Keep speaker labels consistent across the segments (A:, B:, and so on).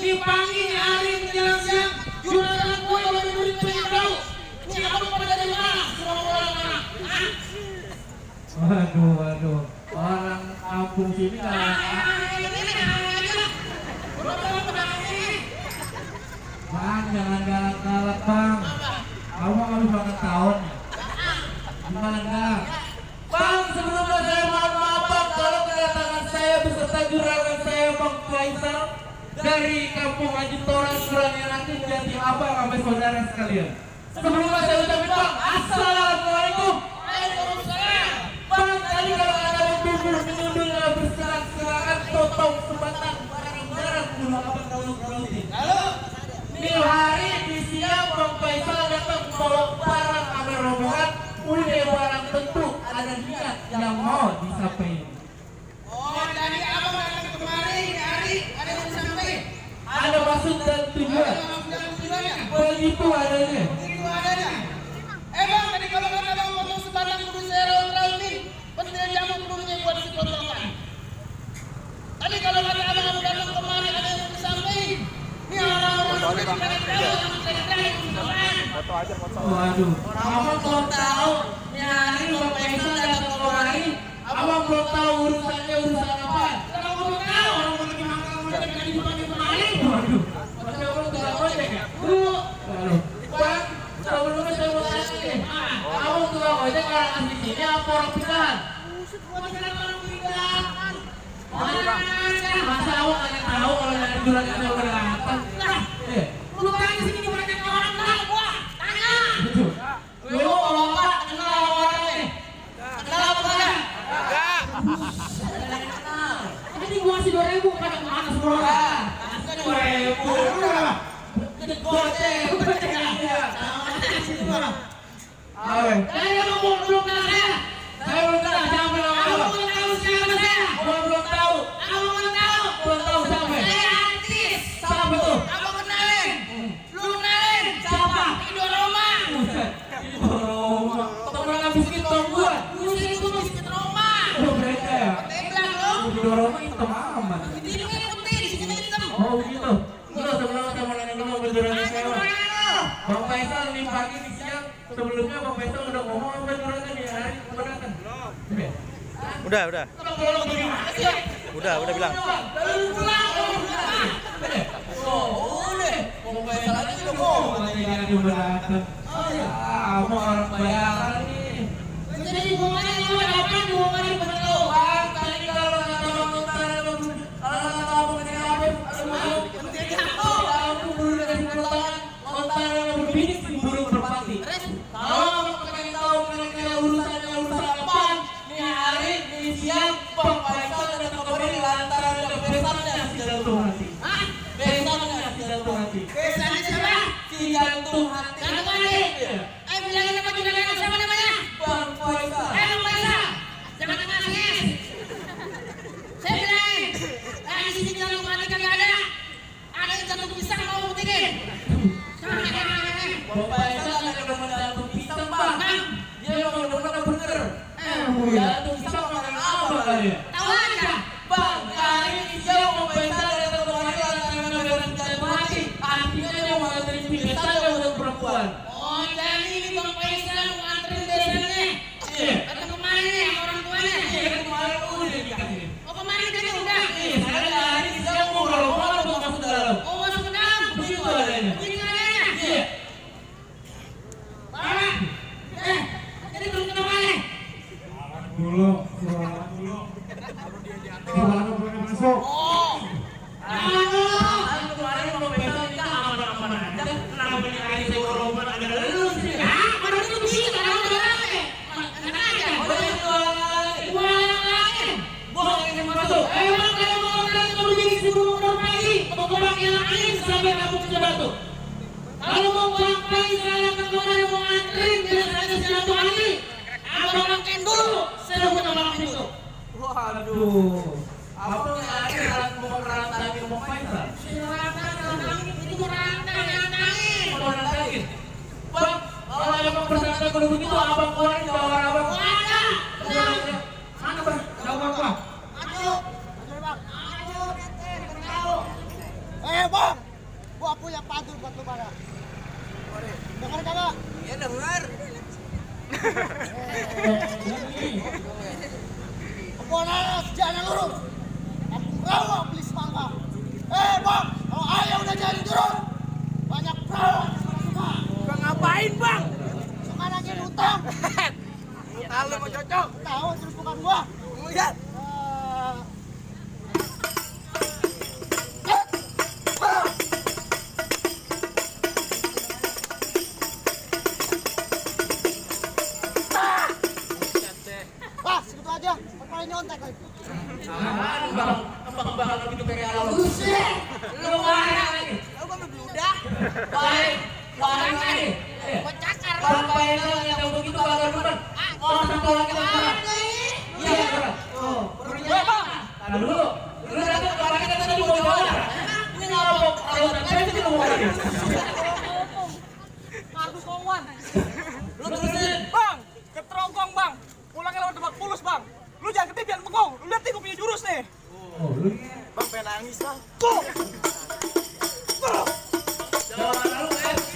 A: dipanggil hari menjelang siang, juragan gue baru duit pengen tahu. Ini abang pada dari mana? Semua orang mana?
B: Waduh, orang kampung sini Bang, jangan galak-galak bang. Kamu habis banget tahun ya? Gimana enggak? Bang, sebelumnya saya mohon maaf bang, kalau kedatangan saya beserta juragan saya Bang Faisal dari kampung Haji Toran Suranya nanti jadi abang sampai saudara sekalian. Sebelumnya saya ucapin bang, assalamualaikum.
A: Waalaikumsalam.
B: Bang, tadi kalau ada bubur menyundul berserang-serangan totong sebatang barang-barang dulu abang kalau ini.
A: Lalu
B: Di hari di siang Bang Faisal datang bawa barang sama rombongan, udah barang tentu ada niat yang mau disampaikan.
A: oh tadi abang datang kemari hari ada yang sampai.
B: Ada maksud dan tujuan. Begitu adanya.
A: Begitu adanya. Bang, tadi kalau kata bang potong sebatang kudu saya rontal nih, penting jamu kudunya buat dipotongan. Tadi kalau kata abang datang kemari ada yang disampaikan. Ini orang-orang
B: Waduh, abang belum tahu. Nyari Bang Faisal datang kemari, abang belum tahu urusannya urusan apa.
A: Kalau belum tahu orang mau lagi makan udah tadi dipanggil kemari.
B: Waduh, masih abang nggak ojek ya? Waduh, Bang, sebelumnya saya mau tanya nih, abang tukang ojek orang asli sini apa orang pindahan? Masa awak kagak tahu kalau dari juragan saya udah datang?
A: Lu tanya sini banyak orang kenal gua. Tanya.
B: Lu kalau apa kenal orang nih?
A: Kenal apa kagak? Enggak. Tadi gua kasih 2.000 pada mana semua? Kasih 2.000. Jadi goceng.
B: Saya belum kenal saya. Saya belum kenal siapa nama abang.
A: Abang tahu siapa saya?
B: Gua belum tahu.
A: Abang belum tahu.
B: Belum tahu siapa.
A: Saya artis.
B: Siapa tuh?
A: Abang kenalin. Lu kenalin.
B: Siapa?
A: Ido Roma.
B: Buset. Roma. Temen habis kita gua.
A: Buset itu biskuit Roma.
B: Oh beda ya.
A: Tembak lu.
B: Udah Roma hitam amat.
A: Hidungnya putih, di sini hitam.
B: Oh begitu. Enggak sebelumnya sama nanya dulu berjurang sewa. Bang Faisal nih pagi di siang. Sebelumnya Bang Faisal udah ngomong apa juragan di hari keberatan?
C: Udah.
A: Kalau bagaimana sih?
C: Udah bilang.
A: Lalu pulang.
B: Oh, udah. Bang Faisal aja udah ngomong katanya di hari keberatan. Mau orang bayaran nih.
A: Jadi hubungannya lu apa? Hubungannya betul.
B: Bang, tadi kalau kata Bang Utara, kalau kata Bang Utara, aku buru dari pelotongan, Utara berbidik burung merpati. Kalau abang pengen tahu kira-kira urusan apaan, nih hari, nih siang, Bang Faisal datang kemari lantaran ada besannya si jantung hati.
A: Hah?
B: Besannya si jantung hati.
A: Besannya siapa?
B: Si jantung hati.
A: Jantung hati. Bilangin apa juragan siapa namanya?
B: Bang Faisal.
A: Bang Faisal. Jangan nangis. Saya bilang, di sini jantung hati kagak ada. Ada yang jantung pisang mau buktiin.
B: Bang Faisal ada demen jantung pisang bang. Dia mau demen bener. Jantung pisang makan apa kali ya?
A: Tahu aja.
B: Bang, hari ini siang Bang Faisal datang kemari lantaran ada jantung hati. Artinya dia mau nganterin pisang dia untuk perempuan.
A: Oh, jadi ini Bang Faisal mau nganterin besannya.
B: Iya.
A: Datang kemarin nih sama orang tuanya.
B: Iya, kemarin udah dikasihin.
A: Oh, kemarin jadi udah.
B: Iya, sekarang hari ini siang mau rombongan mau masuk ke dalam.
A: Oh, masuk ke dalam.
B: Begitu adanya.
A: Begitu adanya.
B: Iya.
A: Pak. Jadi belum kenapa nih?
D: Dulu, Silahkan boleh masuk.
A: Oh.
B: Kan kemarin Bang Faisal nikah aman-aman aja. Kenapa beli hari saya ke rombongan ada lu sih?
A: Ah, baru itu begitu kan udah rame. Mana aja?
B: Oh, iya, jualan lagi.
A: Gua yang lain.
B: Gua nggak ingin masuk.
A: Emang kalau mau orang baru jadi sebelum udah pagi, pokoknya yang lain sampai kamu ke Batu. Kalau mau Bang Faisal yang kemarin mau nganterin biar saya silaturahmi hati. Abang rangkain dulu, saya buat abang itu.
B: Waduh. Apa nyari alat mau merantangin Bang Faisal?
A: Silakan itu merantang yang nangis.
B: Mau merantangin? Bang, kalau emang bersangka kalau begitu abang keluarin jawab abang.
A: Ada.
B: Mana bang? Jawab apa?
A: Aduh. Aduh, bang. Aduh, tahu. Bang.
E: jadi turun. Banyak perawan semua.
F: Bang ngapain bang?
E: Suka nanyain utang.
F: Kalau mau cocok.
E: Tahu terus bukan gua.
F: Lihat.
E: Wah, segitu aja. Perkara nyontek lagi.
A: Kembang gitu kayak lo. Buset. Lu marah lagi.
F: Lu kan beludak.
A: Baik. Marah lagi.
F: Kocakar.
A: Sampai yang begitu agak bener. Orang tua kita bener. Iya, bener. Oh,
F: Gue bang.
A: tahan dulu. Lu datang ke orang kita tadi mau jawab. Ini ngabok. Kalau tadi itu lu mau lagi.
F: Markus Kongwan.
A: Lu terusin.
F: Bang, keterongkong bang. Pulangnya lewat Lebak Bulus bang. Lu jangan gede biar bengong. Lu lihat nih gue punya jurus nih.
B: Oh, lu ini.
F: Bang pengen nangis bang. Tuh.
A: Jawaban lu FC.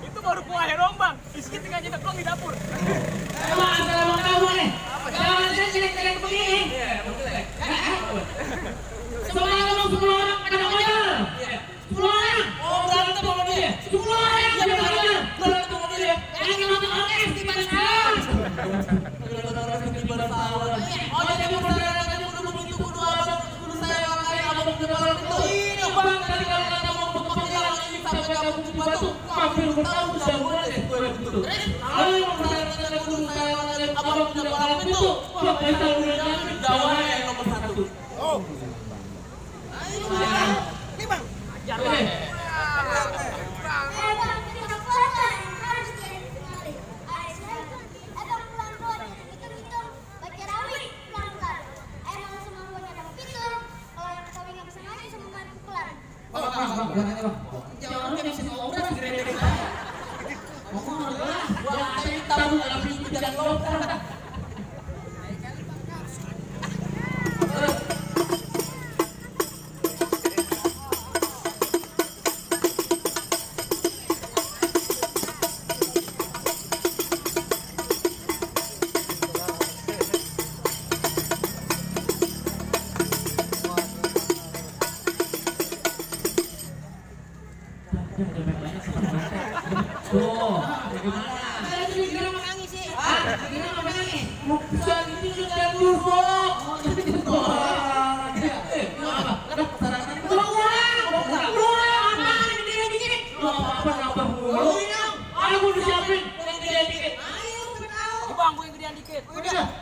F: Itu baru kuahnya dong bang. Biskit tinggal nyetak doang di dapur.
A: Emang asal emang kamu nih. Jangan jelek-jelek begini. Semalam 10 orang pada kejar. 10 orang. Oh, berantem sama dia. 10 orang pada kejar. Berantem sama dia. Yang nonton orkes di Bansal. Oh, jadi bersama kudu begitu kudu abang kudu saya makanya abang kedepan itu. Ini bang tadi kalau kata mau pengpikiran ini sampai kamu di batu. Hampir bertahun sudah mulai deh gue begitu. Kalau yang bersama kudu saya makanya abang kedepan itu. Wah, kita udah jawabannya yang nomor 1.
F: Oh. Ini bang. Ajar bang.
A: Jangan lupa bisa ngobrol segera. Ngomong lah, gua akan tahu dalam itu jangan ngobrol. Tuh, bagaimana?
E: Gila menangis sih.
A: Gila menangis. Bukan itu sudah buruk.
F: Bang, gue yang gedean dikit.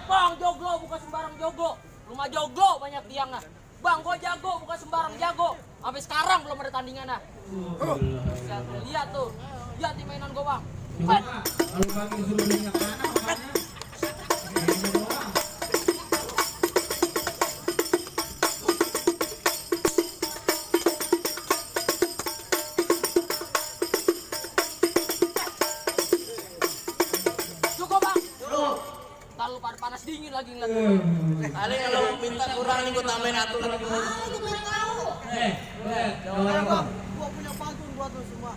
F: Bang, joglo bukan sembarang joglo. Rumah joglo banyak tiangnya. Bang, gue jago bukan sembarang jago. Sampai sekarang belum ada tandingannya. Lihat tuh. Lihat di mainan gue, Bang.
B: Kalau bagi suruh minyak mana makanya. Ini doang.
F: Cukup, Bang. Ntar lu pada panas dingin lagi ngeliat.
A: Kali kalau minta kurang nih gue tambahin atuh lagi.
E: Bang, gua punya pantun buat lu semua.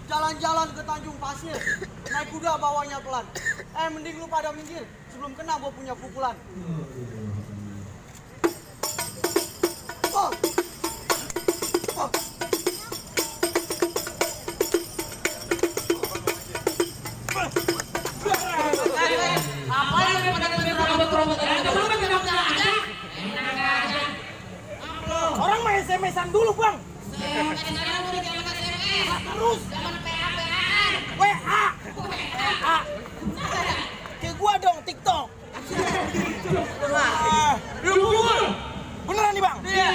E: Jalan-jalan ke Tanjung Pasir, naik kuda bawanya pelan. Mending lu pada minggir sebelum kena gua punya pukulan. Oh. Oh.
A: Apa yang robot-robot aja?
F: Orang main SMS-an dulu, Bang. Terus WA. Kayak gua dong TikTok. Beneran nih, Bang?
A: Iya.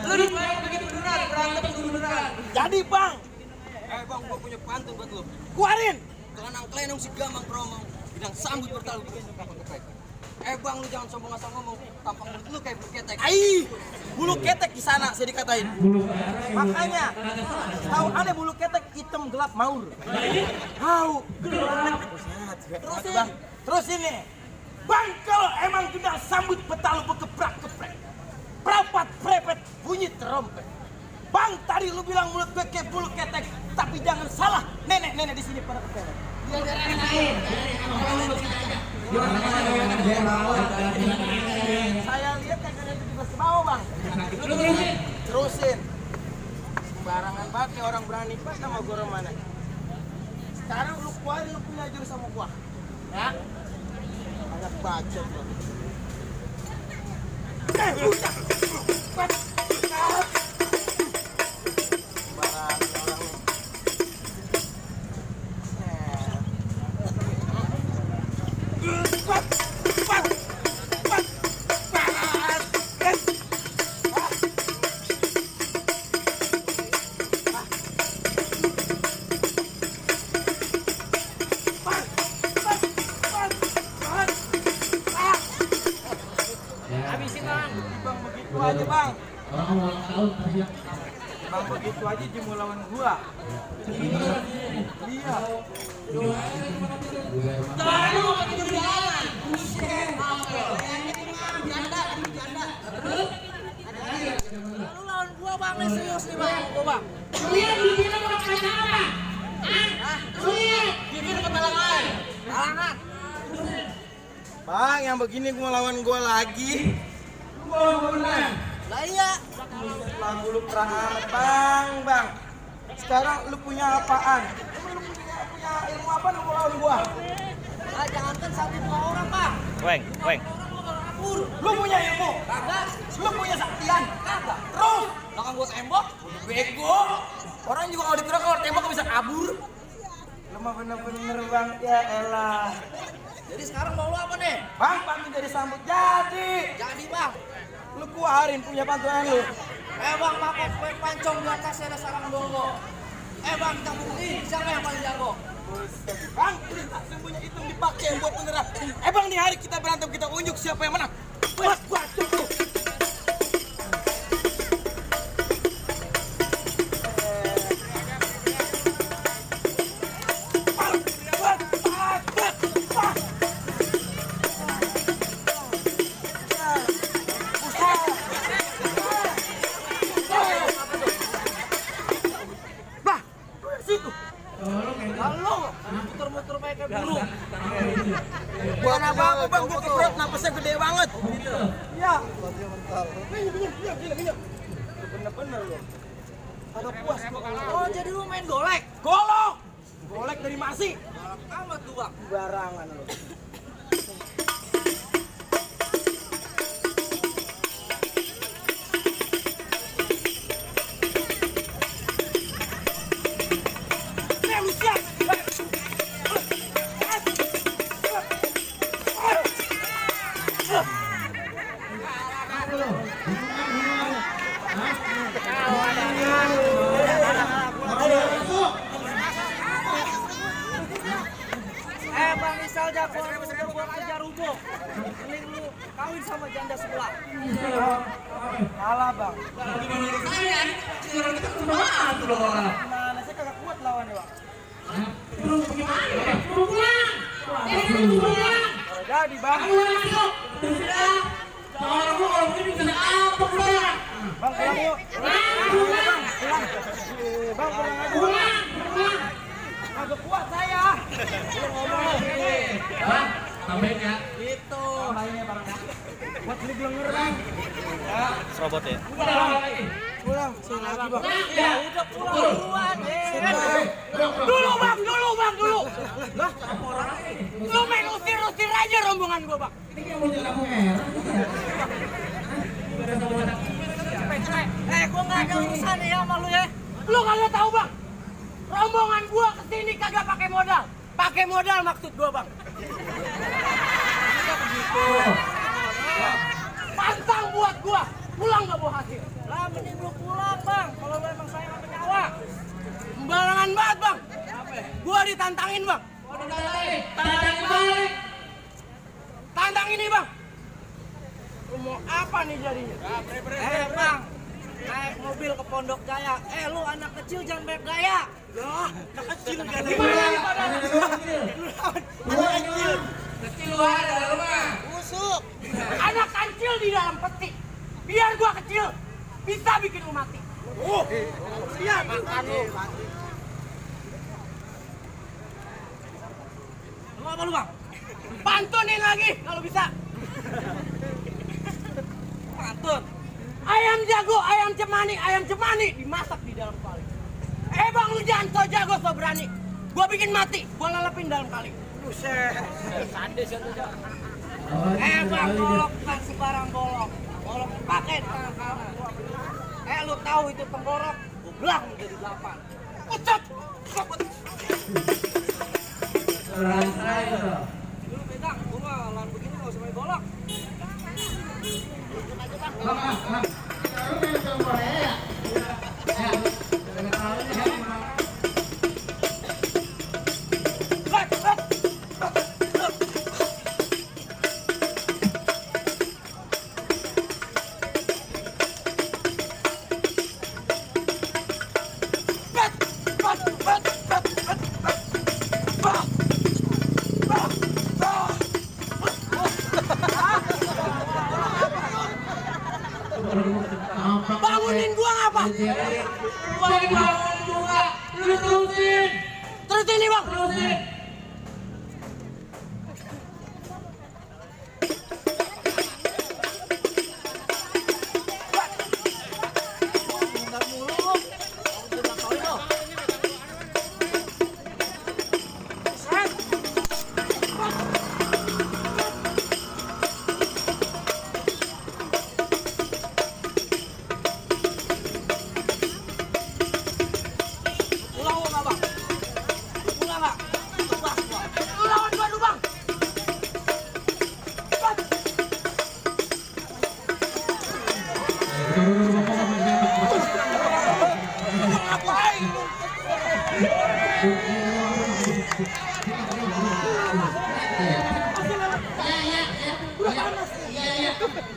A: Lu dibayar begitu beneran, berantem begitu beneran.
F: Jadi, Bang,
E: Bang, gua punya pantun buat lu.
F: keluarin.
E: Kelanang klenong si gamang promong, bidang sambut bertalu digendong kapal keprek. Bang, lu jangan sombong asal ngomong, tampang mulut lu kayak bulu ketek.
F: Ai, bulu ketek di sana saya dikatain. Makanya, tahu aneh bulu ketek hitam gelap maur. Tahu gelap. Terus Bang, terus ini. Bang, kalau emang tidak sambut petalu berkeprak-keprek. Perapat prepet bunyi terompet. Bang, tadi lu bilang mulut gue kayak bulu ketek, tapi jangan salah. Nenek-nenek di sini pada ketek.
E: Saya lihat kan ada 17
F: bang. Terusin. Sembarangan banget kayak orang berani pas sama gua mana. Sekarang lu keluarin lu punya jurus sama gua. Ya? Banyak bacot lu. Aja bang,
B: Orang ulang tahun tersiap.
F: bang begitu aja dia mau lawan gua. Iya.
A: Baru pakai jalan.
F: Lu lawan gua bang, serius nih bang, gua bang.
A: Lihat di sini mau kata apa? Hah? Lihat di sini ketalangan.
F: Talangan. Bang, yang begini gua lawan gua lagi. Lah iya. Lagu lu perang amat bang. Sekarang lu punya apaan? Lu punya ilmu apa lu mau lawan gua? Ah, jangankan satu dua orang bang.
C: Weng.
F: Lu punya ilmu? Kagak. Lu punya saktian? Kagak. Terus belakang gua tembok? Bego. Orang juga kalau dikira kalau tembok bisa kabur. Lu mah bener-bener bang, ya elah. Jadi sekarang mau lu apa nih? Bang, pantun jadi sambut jadi. Jadi bang. Lu keluarin punya pantulan lu. Bang, pakai kue pancong di atas ada sarang bongo. Bang, kita buktiin siapa yang paling jago. Bang, langsung punya hitam dipakai buat beneran. Bang, nih hari kita berantem kita unjuk siapa yang menang. Buat tuh. Muter-muter kayak burung. Bukan apa-apa bang, gua keperut napasnya gede banget. Iya. Gila. Bener-bener lu. Agak puas gua kalau. Oh, jadi lu main golek? Golok. Golek dari Marsi. Amat tuh bang. Barangan lu. Bang Isal jago buat aja rubuh. Mending lu kawin sama janda sebelah. Kalah bang. Gimana sih kagak kuat lawannya bang? Jadi bang. Bang pulang yuk. Bang pulang aja. Agak kuat saya.
B: Bang, tambahin ya.
F: Itu. Tambahinnya bang. Buat beli blenger bang. Ya.
C: Serobot ya.
F: Pulang. Sini lagi bang. Ya udah pulang duluan. Dulu bang. Lah, lu main usir aja rombongan gua bang.
B: Ini yang mau kamu merah.
F: Gua nggak ada urusan ya sama lu ya. Lu kagak tahu bang. Rombongan gua kesini kagak pakai modal. Pakai modal maksud gua bang. Begitu. Pantang buat gua. Pulang gak bawa hasil. Lah mending lu pulang bang. Kalau lu emang sayang sama nyawa. Sembarangan banget bang. Gua ditantangin bang. Tantang ini bang. Lu mau apa nih jadinya? Bang. Naik mobil ke Pondok Jaya. Lu anak kecil jangan banyak gaya. Loh, anak kecil gak ada gaya. Anak kecil. Kecil lu ada dalam rumah. Busuk. Anak kecil di dalam peti. Biar gua kecil. Bisa bikin lu mati. Oh, iya makan lu. Lu apa lu bang? Pantunin lagi kalau bisa. Pantun. Ayam jago, ayam cemani dimasak di dalam kali. Bang, lu jangan so jago, so berani. Gua bikin mati, gua lelepin dalam kali. Buset. Sadis ya tuh. Bang, golok kan sembarang golok. Golok pakai tangan kanan. Lu tahu itu tenggorok, gua belah menjadi 8. Ucap. Lu pegang, gua mah lawan begini enggak usah main golok. Bangunin gua ngapa?
A: Gua bangun juga. Lu terusin.
F: Terus ini bang.
A: Terusin.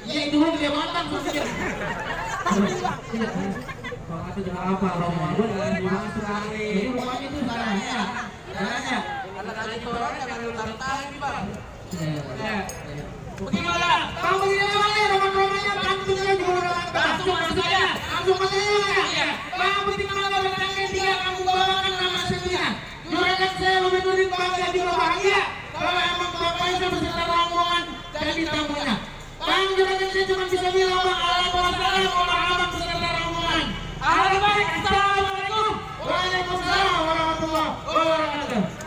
B: Ya itu dia matang maksudnya. Bang itu juga apa Romo? Gue dengan dibangun sekali. Ini rumahnya itu caranya. Caranya. Anak-anak itu orangnya jangan lutar-lutar ini bang.
A: Bagaimana?
B: Kamu begini mana rumah-rumahnya kantungnya juga udah
A: Langsung saja.
B: langsung aja. Kamu tinggal bertanya dia kamu bawakan nama sendirinya. Juragan saya lebih nurin bahagia di bahagia. Kalau emang bapak itu beserta rombongan jadi tamunya. Bang juragan saya cuma bisa bilang bang Waalaikumsalam abang beserta rombongan.
A: Assalamualaikum.
B: Waalaikumsalam warahmatullahi wabarakatuh.